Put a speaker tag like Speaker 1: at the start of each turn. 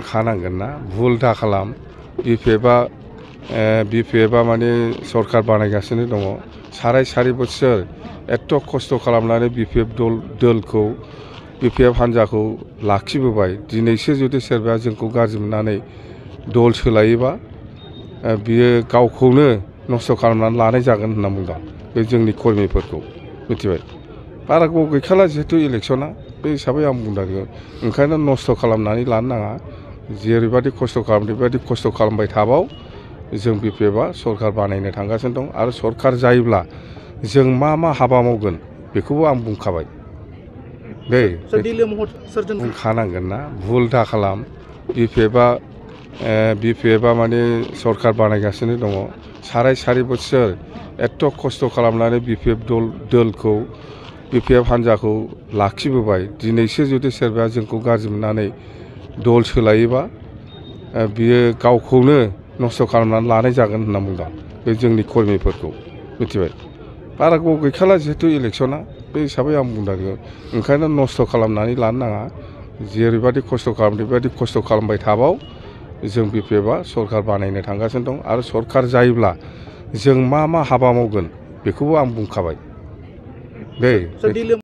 Speaker 1: खानांगोन ना भुल दा खालाम बिपिएफआ माने सरकार बानायगासिनो दङ साराय बोसोर एथ' खस्थ' खालामनानै बिपिएफ दलखौ बिपिएफ हान्जाखौ लाखिबोबाय दिनैसो जुदि सोरबा जोंखौ गाज्रि मोननानै दल सोलायोबा बियो गावखौनो नस्थ' खालामनानै लानाय जागोन होनना बुंदों बे जोंनि कर्मिफोरखौ मिथिबाय बारा गोबाव गैखाला जिहेतु इलेक्सना बे हिसाबै आं बुंदों ओंखायनो नस्थ' खालामनानै लानो नाङा जेरैबायदि खस्थ' खालामदों बेबायदि खस्थ' खालामबाय थाबाव जों बिपिएफआ सरकार बानायनो थांगासिनो दं आरो सरकार जायोब्ला जों मा हाबा मावगोन बेखौबो आं बुंखाबाय दे खानांगोन ना भुल दा खालाम बिपिएफआ माने सरकार बानायगासिनो दङ साराय बोसोर एथ' खस्थ' खालामनानै बिपिएफ दलखौ बिपिएफ हान्जाखौ लाखिबोबाय दिनैसो जुदि सोरबा जोंखौ गाज्रि मोननानै दल सोलायोबा बियो गावखौनो नस्थ' खालामनानै लानाय जागोन होनना बुंदों बे जोंनि कर्मिफोरखौ मिथिबाय बारा गोबाव गैखाला जिहेतु इलेक्सना बे हिसाबै आं बुंदों ओंखायनो नस्थ' खालामनानै लानो नाङा जेरैबायदि खस्थ' खालामदों बेबायदि खस्थ' खालामबाय थाबाव जों बिपिएफआ सरकार बानायनो थांगासिनो दं आरो सरकार जायोब्ला जों मा हाबा मावगोन बेखौबो आं बुंखाबाय दे